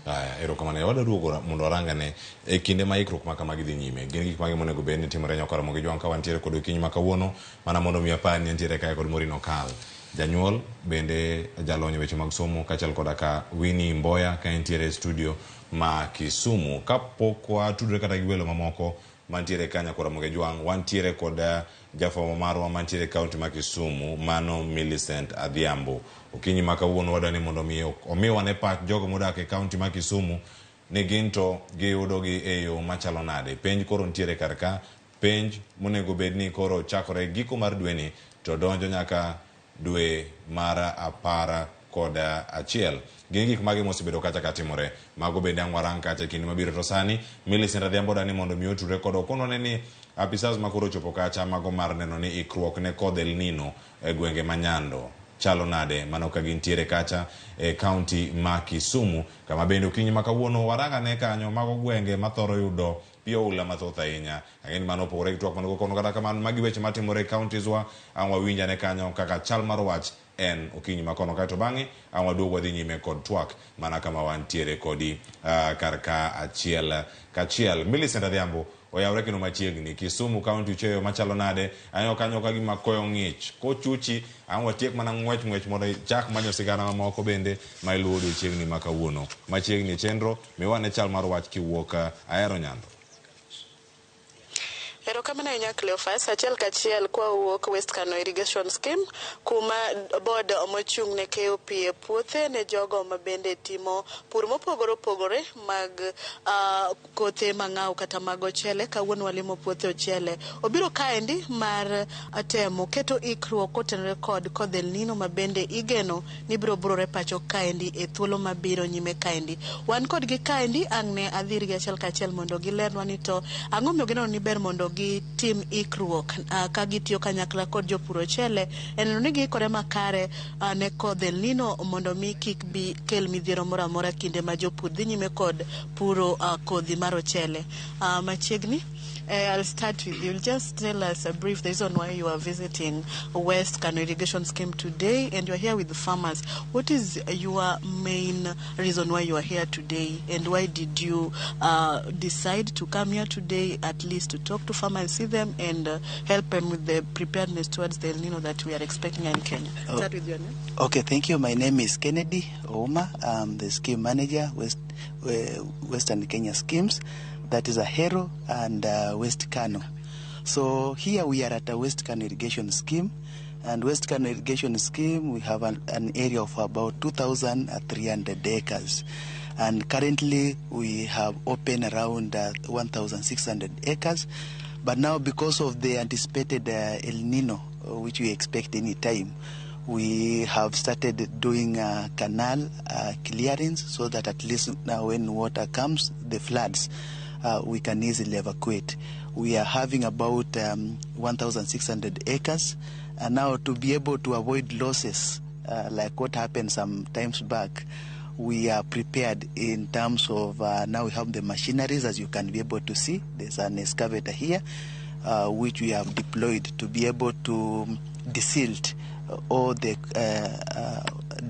Aya, erokamano. Wadwa duogo mondo warangane e kinde ma ikruok ma kamagi dhi nyime. Gin gik mage monego bed ni timore nyaka Ramogi Jwang' ka wantiere kod okinyi ma kawuono mana mondo mi apar ni entiere kae kod Maureen Okal. Janyuol bende jalony e weche mag somo kaachiel koda ka Winnie Mboya ka entiere e studio ma Kisumu. Kapok watudore kata gi welo mamoko mantiere ka nyaka Ramogi Jwang', wantiere kod jafwambo marwa mantiere e kaunti ma Kisumu mano Millicent Adhiambo. Okinyi ma kawuono wadwa ni mondo mi omiwa ne pach jogo modak e kaunti ma Kisumu ni gin to giyudo gi e yo machalo nade. Penj koro nitiere kar ka, penj monego bed ni koro chakore giko mar dweni to donjo nyaka dwe mar 11. Gin gik mage mosebedo kacha ka timore? Mago bende ang' warang kacha e kinde mabiro. To sani Millicent Adhiambo dani mondo mi otudre kodwa. Okonwa ne ni apisas ma koro ochopo kacha mago mar neno ni ikruok ne kodh El Nino e gwenge ma Nyando chalo nade mano ka gintiere kacha e kaunti ma Kisumu kama bende okinyi ma kawuono warangane kanyo mago gwenge mathoro yudo pi oula mathoth ahinya. Ang'e ni mano opogore gi twak mane kono kata kamano magi weche matimore e counties wa ang' wawinj ane kanyo kaka chal mar wach en okinyi ma kono kaeto bang'e ang' waduog wadhi nyime kod twak mana kama wantiere kodi kar ka achiel kachiel. Millicent Adhiambo oyawre kendo machiegni Kisumu County ucheyo machalo nade? Aneno kanyo ka gima koyo ng'ich kochuchi ang' watiek mana ng'wech ng'wech mondo ichak manyo sigana mamoko bende ma iluwo odiochieng'ni ma kawuono. Machiegni e chenro miwane chal mar wach kiwuok Ahero Nyando. Erokamano ahinya Cleophas. Achiel kachiel kwawuok West Kano Irrigation Scheme kuma board mochung' ne keyo pi e puothe ne jogo ma bende timo pur mopogore opogore mag kothe mang'aw kata mag ochele. Kawuono walimo puothe ochele. Obiro kaendi mar temo keto ikruok kotenore kod kodh El Nino ma bende igeno ni biro burore pacho kaendi e thuolo mabiro nyime kaendi. Wan kodgi kaendi ang' ne adhi irgi achiel kachiel mondo gilernwa ni to ang'o omiyo gineno ni ber mondo gitim ikruok ka gitiyo kanyakla kod jopur ochele e neno ni giikore makare ne kodh El Nino mondo mi kik bi kel midhiero moro amora kinde ma jopur dhi nyime kod puro kodhi mar ochele. Machiegni I'll start with you. You'll just tell us a brief reason why you are visiting West Kano Irrigation Scheme today, and you're here with the farmers. What is your main reason why you are here today, and why did you decide to come here today, at least to talk to farmers and see them and help them with the preparedness towards the El Nino that we are expecting in Kenya? Oh. Start with your name. Okay, thank you. My name is Kennedy Ouma. I'm the scheme manager, Western Kenya Schemes. That is Ahero and West Kano. So here we are at a West Kano Irrigation Scheme. And West Kano Irrigation Scheme, we have an area of about 2,300 acres. And currently we have open around 1,600 acres. But now, because of the anticipated El Nino, which we expect any time, we have started doing canal clearance so that at least now when water comes, the floods, we can easily evacuate. We are having about 1,600 acres. And now to be able to avoid losses like what happened some times back, we are prepared in terms of now we have the machineries, as you can be able to see. There's an excavator here, which we have deployed to be able to desilt all the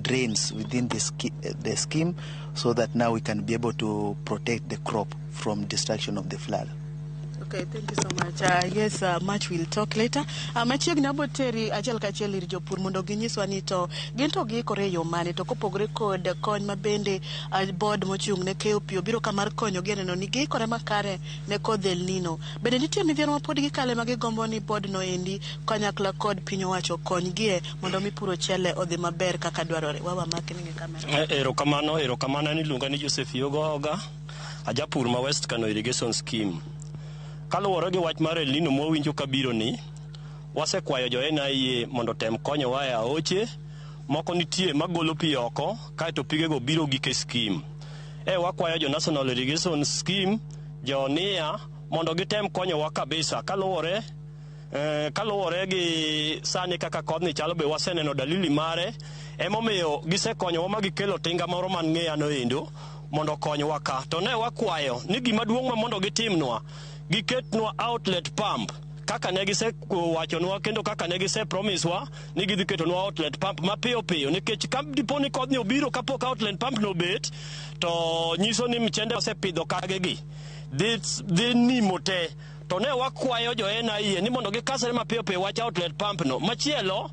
drains within the scheme, so that now we can be able to protect the crop from destruction of the flood. Okay, thank you so much. Yes, much we'll talk later. Machiegni abo teri achiel kachiel ir jopur mondo ginyiswa ni to gin to giikore e yo mane to kopogore kod kony ma bende board mochung' ne keyo pi obiro ka mar konyogi e neno ni giikore makare ne kodh El Nino. Bende nitie midhiero ma pod gikale ma gigombo ni board no endi kanyakla kod piny owacho okonygie mondo mi pur ochele odhi maber kaka dwarore. Wawa makni gi kamera. Erokamano, erokamano. An iluonga ni Joseph Yogo Oga, ajapur ma West Kano Irrigation Scheme. Kaluwore gi wach mar El Nino mwawinjo kabiro ni, wasekwayo jo NIA mondo otem konyowa e aoche moko nitie magolo pi oko kaeto pigego biro gik e scheme. E wakwayo jo National Irrigation Scheme, jo NIA mondo gitem konyowa kabisa kaluwore gi sani kaka kodhni chalo be waseneno dalili mare emomiyo gisekonyowa ma gikelo tinga moro man ng'eya no endo mondo okonywa ka to ne wakwayo ni gima duong' ma mondo gitimnwa giketnwa outlet pump kaka Kaka ne gise wachonwa kendo kaka ne gise promise wa ni gidhi ketonwa outlet pump mapiyo piyo, nikech ka dipo ni kodhni obiro kapok outlet pump no obet, to nyiso ni mchende osepidho kagegi dhi nimo te. To ne wakwayo jo NIA ni mondo gikasre mapiyo piyo wach outlet pump no. Machielo,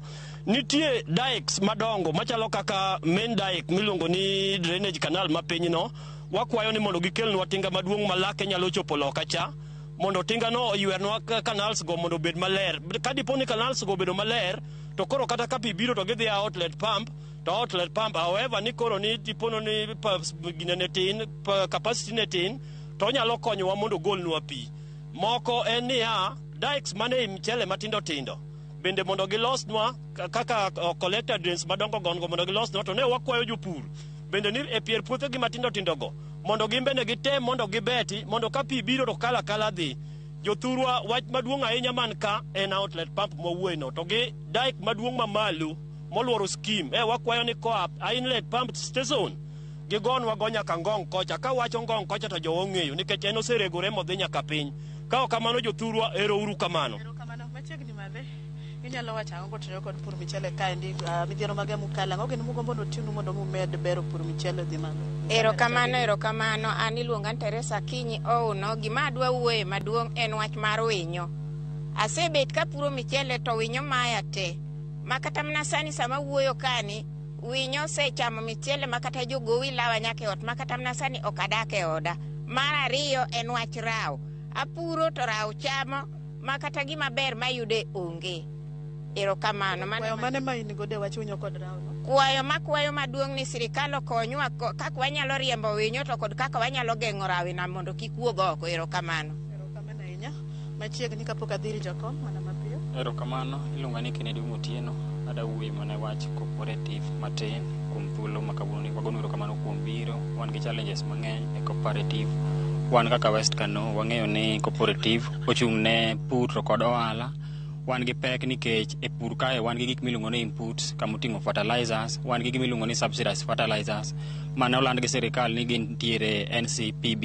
nitie dikes madongo machalo kaka main dike miluongo ni drainage canal mapiny no. Wakwayo ni mondo gikelnwa tinga maduong' ma lake nyalo chopo loka cha, mondo tinga no oywernwa canals go mondo obed maler. Ka dipo ni canals go obedo maler, to koro kata ka pi biro to gidhi outlet pump, to outlet pump, however ni koro ni dipono ni gine ne tin, capacity ne tin, to onyalo konyowa mondo ogolnwa pi moko. En niya, dikes mane i mchele matindo tindo bende mondo gilosnwa kaka collector drains madongo gongo mondo gilosnwa. To ne wakwayo jopur bende ni e pier puothegi matindo tindo go mondo gin bende gitem mondo gibeti, mondo ka pi biro to kala kala dhi. Jothurwa, wach maduong' ahinya man ka en outlet pump mwawuoyeno to gi dike maduong' mamalo moluoro scheme. E wakwayo ni koa inlet pump station gigonwa go nyaka Ngong kocha. Ka wacho Ngong kocha to jowa ong'eyo, nikech en oseregore modhi nyaka piny. Ka ok kamano, jothurwa, ero uru kamano. Erokamano. Machiegni madhe, inyalo wacho ang'o kotenore kod pur michele kaendi? Midhiero mage mukalo, ang'o gini mugombo notiunu mondo mumed bero pur michele dhi malo? Erokamano, erokamano. An iluonga ni Teresa Akinyi Ouno. Gima adwa wuoye maduong' en wach mar winyo. Asebet kapuro michele to winyo maya te. Ma kata mana sani sama wuoyo kani, winyo osechamo michele ma kata jogowi lawa nyaka e ot, ma kata mana sani ok adak e oda. Mar ariyo en wach rawo. Apuro to rawo chamo ma kata gima ber mayude onge. Erokamano. Mano. Kwayo mane ma in godo e wach winyo kod rawo no? Kwayo makwayo maduong' ni sirikal okonywa kaka wanyalo riembo winyo to kod kaka wanyalo geng'o rawina mondo kik wuog oko. Erokamano. Erokamano ahinya. Machiegni kapok adhi ir jakom, mana mapiyo. Erokamano, iluonga ni Kennedy Otieno. Ada wuoyo mana e wach cooperative matin kuom thuolo ma kawuono. Wagonu erokamano kuom biro. Wan gi challenges mang'eny e cooperative. Wan kaka West Kano wang'eyo ni cooperative ochung' ne pur to kod ohala. Wan gi pek nikech e pur kae wan gi gik miluongo ni inputs kamoting'o fertilizers, wan gi gimiluongo ni subsidized fertilizers mane oland gi sirikal ni gintiere NCPB.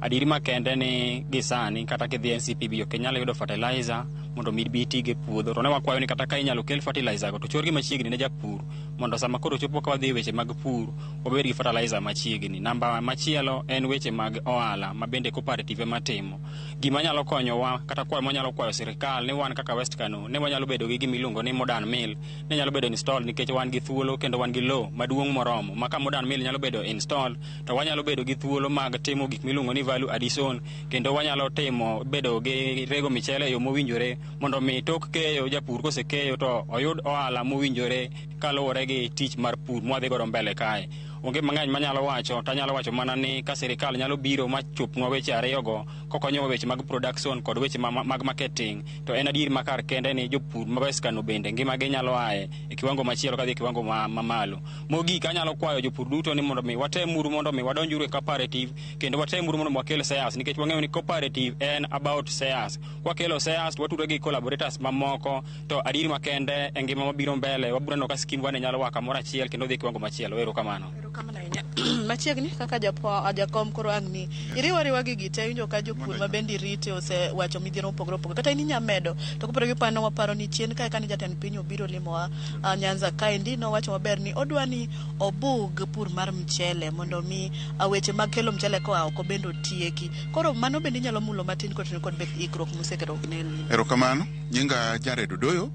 Adieri makende ni gi sani kata kidhi NCPB ok inyal yudo fertilizer mondo mi bi itigo e puodho. To ne wakwayo ni kata ka inyalo kel fertilizer go to chorgi machiegni ne japur, mondo sama koro chopo ka wadhi e weche mag pur wabed gi fertilizer machiegni. Namba machielo en weche mag ohala ma bende cooperative ema timo. Gima nyalo konyowa kata kwayo mwanyalo kwayo sirikal ni wan kaka West Kano ne wanyalo bedo gi gima iluongo ni modern mill ne nyalo bedo installed, nikech wan gi thuolo kendo wan gi lowo maduong' moromo ma ka modern mill nyalo bedo installed to wanyalo bedo gi thuolo mag timo gik miluongo ni value addition, kendo wanyalo timo bedo gi rego michele e yo mowinjore mondo mi tok keyo japur kosekeyo to oyud ohala mowinjore kaluwore gi tich mar pur mwadhi godo mbele kae. Onge mang'eny manyalo wacho, to anyalo wacho mana ni ka sirikal nyalo biro ma chopnwa weche ariyogo kokonyowa weche mag production kod weche mag marketing, to en adier ma kar kende ni jopur ma West Kano bende ngimagi nyalo aye e kiwango machielo kadhi e kiwango mamalo. Mogik, anyalo kwayo jopur duto ni mondo mi watemuru mondo mi wadonjuru e cooperative kendo watemuru mondo mi wakel shares, nikech wang'eyo ni cooperative en about shares. Kwakelo shares to watudore gi collaborators mamoko, to adier makende e ngima mabiro mbele wabiro neno ka scheme wane nyalo wa kamoro achiel kendo dhi e kiwango machielo. Erokamano. Erokamano ahinya. Machiegni kaka jakom, koro ang' ni iriwo ariwa gi gi te, iwinjo ka jopur ma bende irite osewacho midhiero mopogore opogore, kata in inya medo. To kopogore gi pano, waparo ni chien kae kane jatend piny obiro limowa Nyanza kaendi, nowacho maber ni odwa ni obug pur mar mchele mondo mi weche mag kelo mchele koa oko bende otieki. Koro mano bende inyalo mulo matin kotenore kod ikruok museketo ne El Nino. Erokamano. Nyinga Jared Odoyo.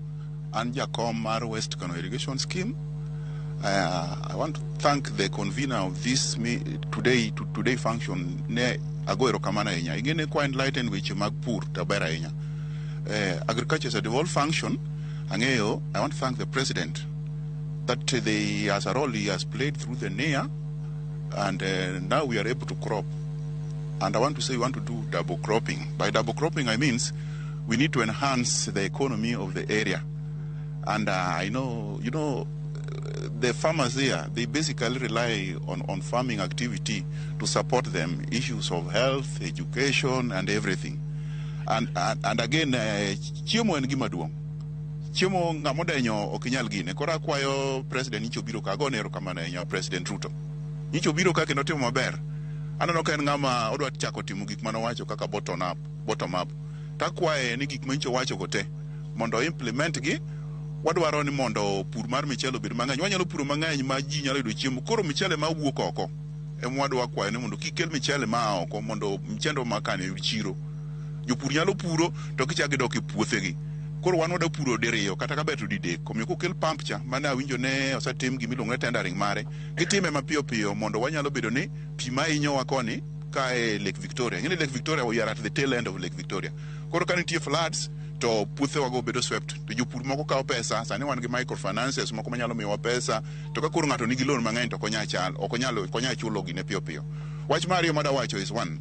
An jakom mar West Kano Irrigation Scheme. I want to thank the convener of this me, today to today function. Ne ago erokamano ahinya. Ing'e kwa enlighten weche mag pur to ber ahinya. Agriculture is a devolved function. Ang'eyo, I want to thank the president that has a role he has played through the NIA, and now we are able to crop. And I want to say we want to do double cropping. By double cropping, I means we need to enhance the economy of the area. And I know, the farmers here, they basically rely on farming activity to support them, issues of health, education, and everything. And again, chiemo en gima duong'. Chiemo ng'ama odenyo ok inyal gine. Koro akwayo president nyicho obiro ka, agone erokamano ahinya President Ruto. Nyicho obiro ka kendo timo maber. Aneno ka en ng'ama odwa chako timo gik manowacho kaka bottom up, bottom up. Takwaye ni gik manyicho wacho go te mondo implement gi. Wadwaro ni mondo pur mar michele obed mang'eny. Wanyalo puro mang'eny ma ji nyalo yudo chiemo. Koro michele ma wuok oko ema wadwa kwayo ni mondo kik kel michele ma a oko mondo mchendwa ma kani oyud chiro. Jopur nyalo puro to gichak gidok e puothegi. Koro wan wada puro diriyo kata kaber to didek. Omiyo kokel pump cha mane awinjo ne osetim gimiluongo ni tendering mare, gitime mapiyo piyo mondo wanyalo bedo ni pi ma hinyowa koni ka e Lake Victoria. Ing'e ni Lake Victoria, we are at the tail end of Lake Victoria. Koro ka nitie floods to puothewago bedo swept. To jopur moko kawo pesa, sani wan gi microfinances moko manyalo miyowa pesa, to ka koro ng'ato nigi loan mang'eny to ok onyal chal, ok onyal, ok onyal chulo gine piyo piyo. Wach mar ariyo madwa wacho is one,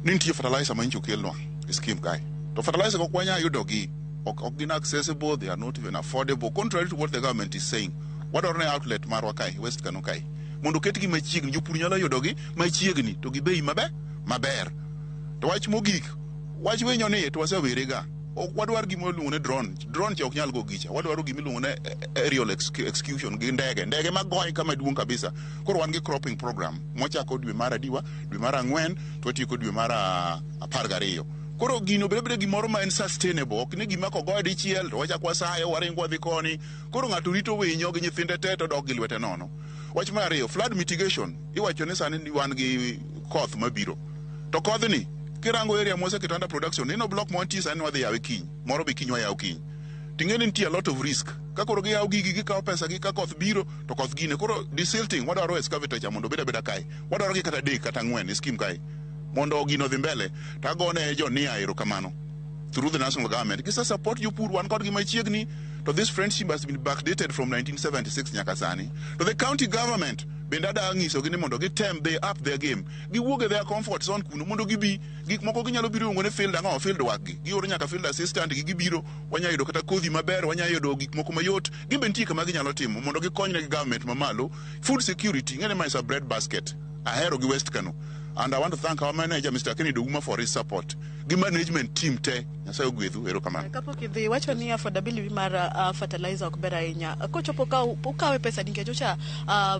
ni nitie fertilizer ma nyocha okelnwa e scheme kae. To fertilizer go ok wanyal yudogi, ok gin accessible, they are not even affordable, contrary to what the government is saying. Wadwaro ni outlet marwa kae, West Kano kae, mondo oketgi machiegni, jopur nyalo yudogi machiegni to gi bei maber, maber. To wach mogik, wach winyo ni to wasewere ga. Ok wadwar gima iluongo ni drone. Drone cha ok nyal go gicha. Wadwaro gima iluongo ni aerial execution gi ndege. Ndege magoye kama duong' kabisa. Koro wan gi cropping program mwachako dwe mar adiwa, dwe mar ang'wen, to watieko dwe mar 12. Koro gino obed abeda gimoro ma en sustainable, ok ni gima kogoye dichiel to wachako wasayo, waringo wadhi koni. Koro ng'ato rito winyo gi nyithinde te to dok gi lwete nono. Wach mar ariyo, flood mitigation. Iwacho ni sani ni wan gi koth mabiro. To kodhni, kirango area mwaseketo under production, neno block ma wantie sani wadhi yawe kiny, moro be kiny wayawo kiny. Ting'e ni nitie a lot of risk. Ka koro giyawo gigi, gikawo pesa gi, ka koth biro, to koth gine. Koro desilting, wadwaro excavator cha mondo obed abeda kae. Wadwaro gi kata 3 kata 4 e scheme kae. Mondo gino odhi mbele. To agone jo NIA erokamano. Through the national government. Gise support jopur, wan kodgi machiegni. To this friendship has been backdated from 1976 nyaka sani. To the county government, bende ada nyisogi ni mondo gitem, they up their game. Giwuog e their comfort zone kuno mondo gibi. Gik moko ginyalo biro luongo ni field ang'o, field work gi. Gioro nyaka field assistant gi gibiro, wanyalo yudo kata kodhi maber, wanyalo yudo gik moko mayot. Gin be nitie kama ginyalo timo mondo gikonyre gi government mamalo. Food security, ing'e ni ma is a bread basket. Ahero gi West Kano. And I want to thank our manager, Mr. Kennedy Ouma, for his support. Gi management team te. Nyasaye ogwedhu, erokamano. Kapok idhi, iwacho ni affordability mar fertilizer ok ber ahinya. Kochopo ka ukawe pesa nikech nyocha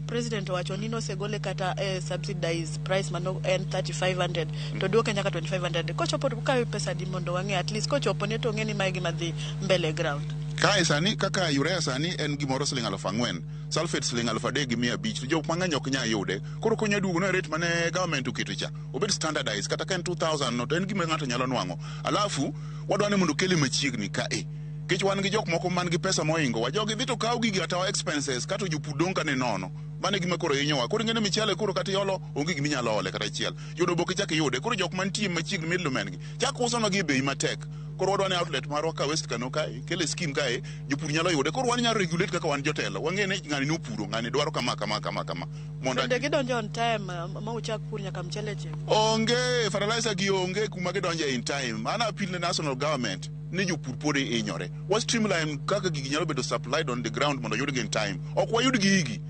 president owacho ni nosegole kata subsidized price mano en 3500 to duoke nyaka 2500. Kochopo to ukawe pesa di mondo wang'e at least kochopo ne to ong'e ni mae gima dhi mbele ground. Kae sani kaka urea sani en gimoro siling 4,000, sulfate siling 3,500, to jok mang'eny ok nyal yude. Koro konya duogo no rate mane government oketo cha, obed standardized, kata ka en 2000 no to en gima ng'ato nyalo nwang'o. Alafu wadwa ni mondo kele machiegni kae. Nikech wan gi jok moko man gi pesa mohingo wa, jogi dhi to kawo gigi at our expenses, kato jopur dong' ka ni nono. Mano e gima koro hinyowa. Koro ing'e ni michele koro kata iolo, onge gima inyalo ole kata achiel. Yudo oboke chak iyude. Koro jok mantie machiegni middlemen gi, chak usonegi e bei matek. Koro wadwa ni outlet marwa ka West Kano kae, kele scheme kae, jopur nyalo yude. Koro wan nyalo regulate kaka wan jotelo. Wang'e ni ng'ani nopuro, ng'ani dwaro kama, kama, kama, kama. Mondo Bende gidonjo on time ma uchak pur nyaka mchele chiek? Onge, fertilizer gi onge kuma gidonje in time. An appeal ne national government ni jopur pod hinyore. Wa streamline kaka gigi nyalo bedo supplied on the ground mondo yudgi in time. Ok wayud gigi.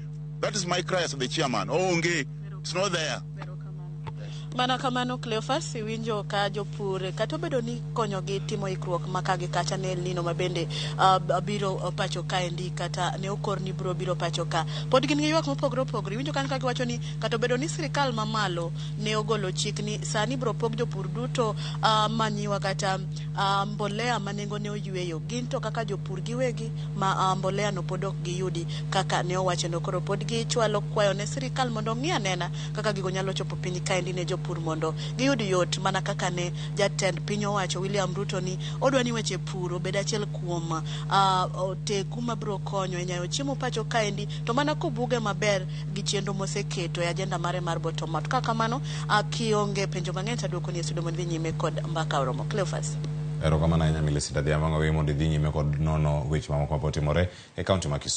That is my cry as the chairman. Onge. It's not there. Mana kamano Cleophas, iwinjo ka jopur kata obedo ni konyogi timo ikruok ma ka gi kacha ne El Nino ma bende biro pacho kaendi kata ne okor ni biro biro pacho ka. Pod gin gi ywak mopogore opogore. Iwinjo kan ka giwacho ni kata obedo ni sirikal mamalo ne ogolo chik ni sani biro pog jopur duto manyiwa kata mbolea ma nengo ne oyweyo. Gin to kaka jopur giwegi ma mbolea no pod ok giyudi kaka ne owacho no. Koro pod gichwalo kwayo ne sirikal mondo ong'i anena kaka gigo nyalo chopo piny kaendi ne jopur mondo giyud yot mana kaka ne jatend piny owacho William Ruto ni odwa ni weche pur obed achiel kuom teku mabiro konyo e nyayo chiemo pacho kaendi to mana kobuge maber gi chenro moseketo e agenda mare mar bottom up. Kaka kamano kionge penjo mang'eny to aduoko ni e studio mondo idhi nyime kod mbaka oromo. Cleophas. Erokamano ahinya Millicent Adhiambo, waweyi mondo idhi nyime kod nono weche mamoko mapotimore e kaunti ma Kisumu.